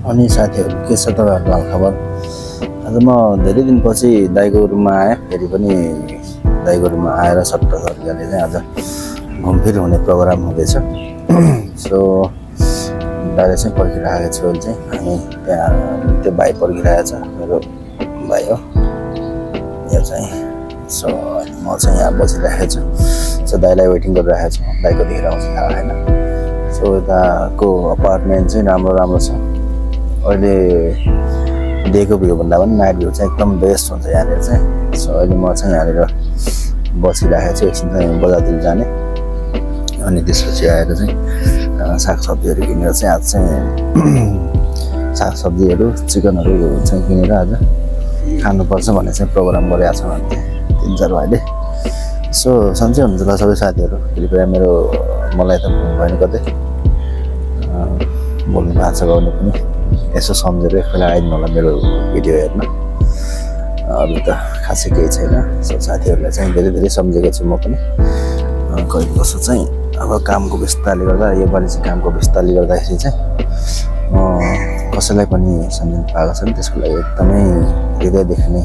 अनि साथीहरु के छ तपाईहरुको हालखबर? आज म धेरै दिनपछि दाइको रुममा आए। फेरि पनि दाइको रुममा आएर सट्टा सरले चाहिँ आज घुमफिर हुने प्रोग्राम हुँदैछ। सो दाइले चाहिँ पर्खिरहेको छु चाहिँ अनि त्यहाँ त्यो भाइ पर्खिरहेको छ, मेरो भाइ हो यो चाहिँ। सो म चाहिँ यहाँ बसिरहेको छु। सो दाइलाई वेटिङ गरिरहेको छु, दाइको देखेर आउँछ हैन। सो यताको अपार्टमेन्ट चाहिँ राम्रो छ। अहिले डेको भ्यू भन्दा पनि नाइट भ्यू चाहिँ एकदम बेस्ट हुन्छ यहाँनिर चाहिँ। सो अहिले म चाहिँ यहाँनिर बसिरहेको छु, एकछिन चाहिँ बजारतिर जाने अनि त्यसपछि आएर चाहिँ सागसब्जीहरू किनेर चाहिँ आज चाहिँ सागसब्जीहरू चिकनहरू चाहिँ किनेर आज खानुपर्छ भन्ने चाहिँ प्रोग्राम गरेको छ भने 3-4 भाइले। सो सन्चै हुनुहुन्छ ल सबै साथीहरू? कृपया मलाई त भएन कतै बोल्नु भएको छ गाउने पनि यसो सम्झेर एकखेला आइदिनु होला मेरो भिडियो हेर्न। अरू त खासै केही छैन। सो साथीहरूलाई चाहिँ धेरै सम्झेको छु म पनि। कहिले कसो चाहिँ अब कामको व्यस्तताले गर्दा योपालि चाहिँ कामको व्यस्तताले गर्दाखेरि चाहिँ कसैलाई पनि सम्झिनु पाएको छैन। त्यसको लागि एकदमै हृदयदेखि नै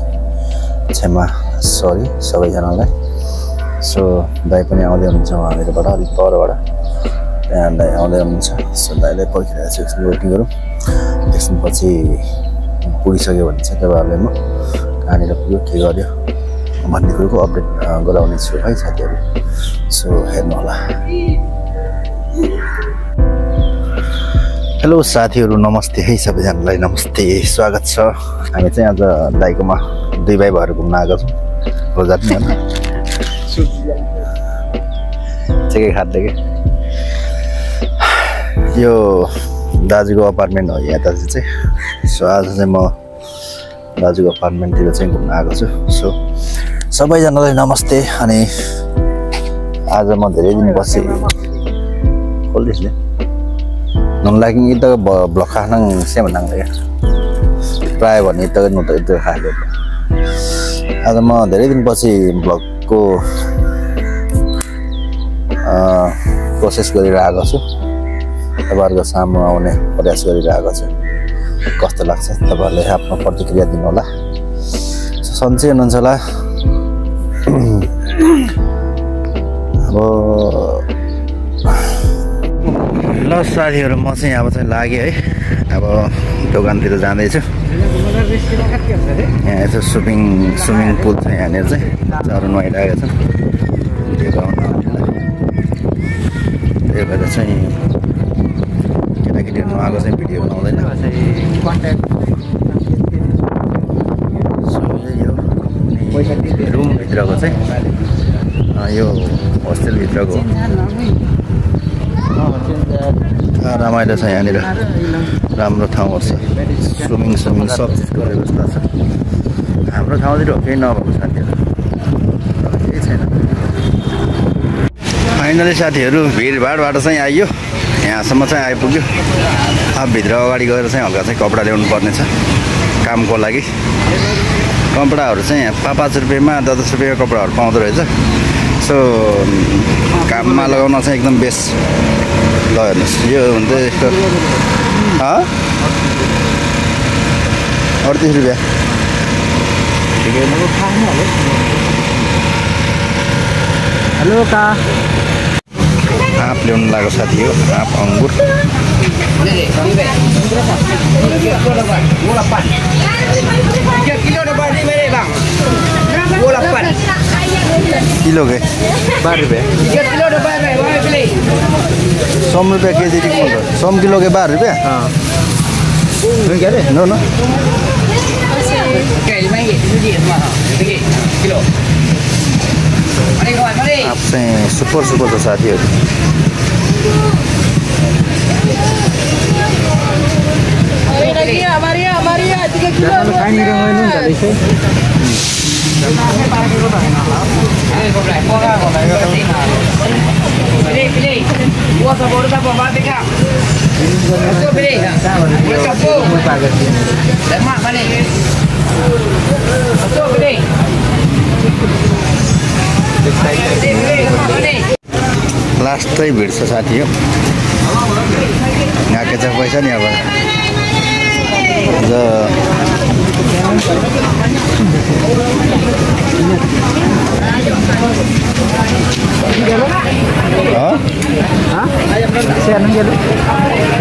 क्षमा सरी सबैजनालाई। सो दाइ पनि आउँदै हुनुहुन्छ उहाँनिरबाट अलिक परबाट, त्यहाँ दाइ आउँदै हुनुहुन्छ। सो दाइलाई पर्खिरहेको छु, एकछिन वेटिङ गरौँ। त्यसपछि पुगिसक्यो भने चाहिँ तपाईँहरूलाई म कहाँनिर पुग्यो के गर्यो भन्ने कुरोको अपडेट गराउने छु है साथीहरू। सो हेर्नु होला। हेलो साथीहरू, नमस्ते है सबैजनालाई, नमस्ते, स्वागत छ। हामी चाहिँ आज दाइकोमा 2 भाइ भएर घुम्न आएको छौँ बजार नि होइन। ठिकै खाँदै के यो दाजुको अपार्टमेन्ट हो यहाँ दाजु चाहिँ। सो आज चाहिँ म दाजुको अपार्टमेन्टतिर चाहिँ घुम्न आएको छु। सो सबैजनालाई नमस्ते। अनि आज म धेरै दिन पछि खोल्दैछु non lagi itu blokah nang siapa nang ya प्राय भने त न त त्यो खाले आज म धेरै दिनपछि ब्लगको प्रोसेस गरिरहेको छु, तपाईहरुको सामु आउने प्रयास गरिरहेको छु। कस्तो लाग्छ तपाईहरुले आफ्नो प्रतिक्रिया दिनु होला। सन्चै हुनुहुन्छ होला? अब ल साथीहरु, म चाहिँ अब चाहिँ लागे है, अब दोकानतिर जाँदैछु। यहाँ यसो स्विमिङ पुल छ यहाँनिर चाहिँ चरो नुहाइरहेको छ। त्यही भएर चाहिँ केटाकेटीहरू नुहाएको चाहिँ भिडियो बनाउँदैन। रुमभित्रको चाहिँ यो होस्टेलभित्रको रमाइलो छ यहाँनिर, राम्रो ठाउँ छ। स्विमिङ सब चिजको व्यवस्था छ। हाम्रो ठाउँतिर हो केही नभएको साथीहरू, केही छैन। फाइनली साथीहरू भिडभाडबाट चाहिँ आइयो, यहाँसम्म चाहिँ आइपुग्यो। अब भित्र अगाडि गएर चाहिँ हल्का चाहिँ कपडा ल्याउनु पर्ने छ कामको लागि। कपडाहरू चाहिँ 5 रुपियाँमा 10 रुपियाँको कपडाहरू पाउँदो रहेछ। सो काममा लगाउन चाहिँ एकदम बेस्ट। ल हेर्नुहोस्, यो हुँदै 38 रुपियाँ। हेलो का आँप ल्याउनु लाग्यो साथी हो, आँप अङ्गुर। किलो के 12 रुपियाँ। 100 रुपियाँ केजी। 100 किलो के 12 रुपियाँ। नो नो आप चाहिँ सुपर छ साथीहरू। लास्टै भिड छ साथी हो। यहाँ के पैसा नि अब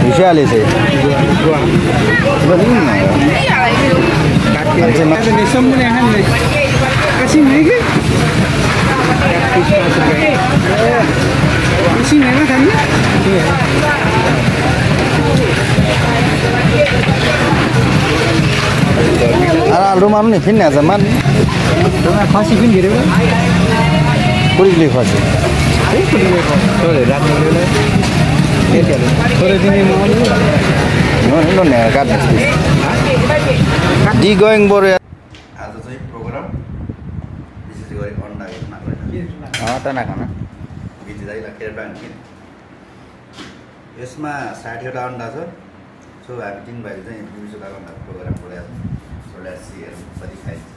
Visual sih. Rumah ni fin ya zaman. Rumah fasih fin gitu kan? Kulit lepas fasih. Kulit lepas. Sorry, rat ni dulu. Sorry ni mau ni. No ni kat. Di going bore. Ada tu program. This is going on lagi nak. Oh, tak nak kan? Gitu dah lah kira bank. यसमा 60 वटा अन्डा छ so हामी 3 भाइले चाहिँ 200 वटा अन्डाको programme गरेका छौँ सो लेट्स सी कति खाइन्छ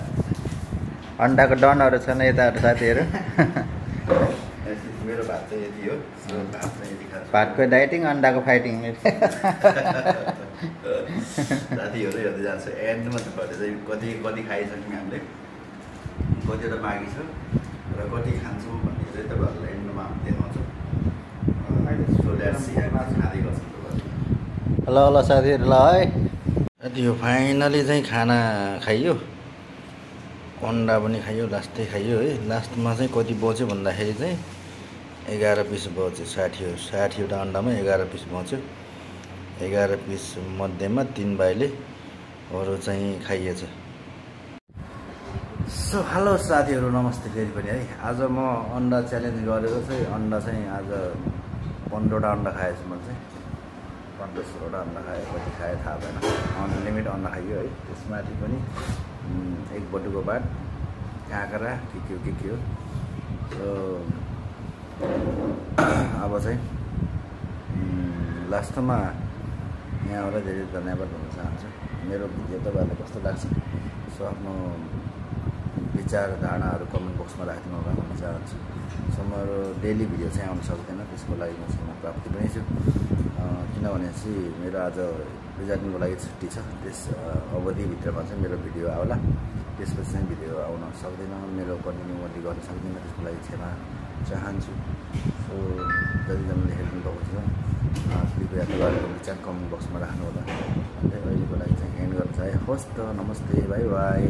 अन्डाको डनहरु छन् यताहरु साथीहरु मेरो भात चाहिँ यति हो सो भात चाहिँ यति खान्छ भातको डाइटिङ अन्डाको फाइटिङ साथीहरु हेर्दै जान्छ एन्डमा त चाहिँ कति कति खाइसक्यौँ हामीले कतिवटा बाँकी छ र कति खान्छौँ भन्ने चाहिँ तपाईहरुलाई एन्डमा हामी देखाउँछौँ ल साथीहरु ल है यो फाइनली चाहिँ खाना खाइयो अन्डा पनि खाइयो लास्टै खाइयो है लास्टमा चाहिँ कति बच्यो भन्दाखेरि चाहिँ 11 पिस बच्यो 60 वटा अन्डामा 11 पिस बच्यो 11 पिस मध्येमा 3 भाइले अरु चाहिँ खाइएछ सो हेलो साथीहरु नमस्ते फेरि पनि है आज म अन्डा च्यालेन्ज गरेको चाहिँ अन्डा चाहिँ आज 15 वटा अन्डा खाएछु म चाहिँ 15 वटा अन्डा खाएँ कति खाएँ थाहा भएन अनलिमिट अन्डा खाइयो है त्यसमाथि पनि एक बटुको भात काँक्रा के के हो सो अब चाहिँ लास्टमा यहाँबाट धेरै धन्यवाद भन्न चाहन्छु मेरो भिडियो तपाईहरुलाई कस्तो लाग्छ सो आफ्नो विचार धारणाहरु कमेन्ट बक्समा राख्दिनु होला भन्न चाहन्छु सो मेरो डेली भिडियो चाहिँ आउन सक्दैन त्यसको लागि म क्षमा प्राप्ति पनि छु किनभने चाहिँ मेरो आज रिजार्टिङको लागि छुट्टी छ त्यस अवधिभित्रमा चाहिँ मेरो भिडियो आउला त्यसपछि चाहिँ भिडियो आउन सक्दैन मेरो कन्टिन्युटी गर्न सक्दिनँ त्यसको लागि क्षमा चाहन्छु सो जतिजनाले हेर्नु भएको छ कृपया तपाईहरुको विचार कमेन्ट बक्समा राख्नु होला भन्दै अहिलेको लागि चाहिँ एन्ड गर्न चाहे हवस् त नमस्ते बाई बाई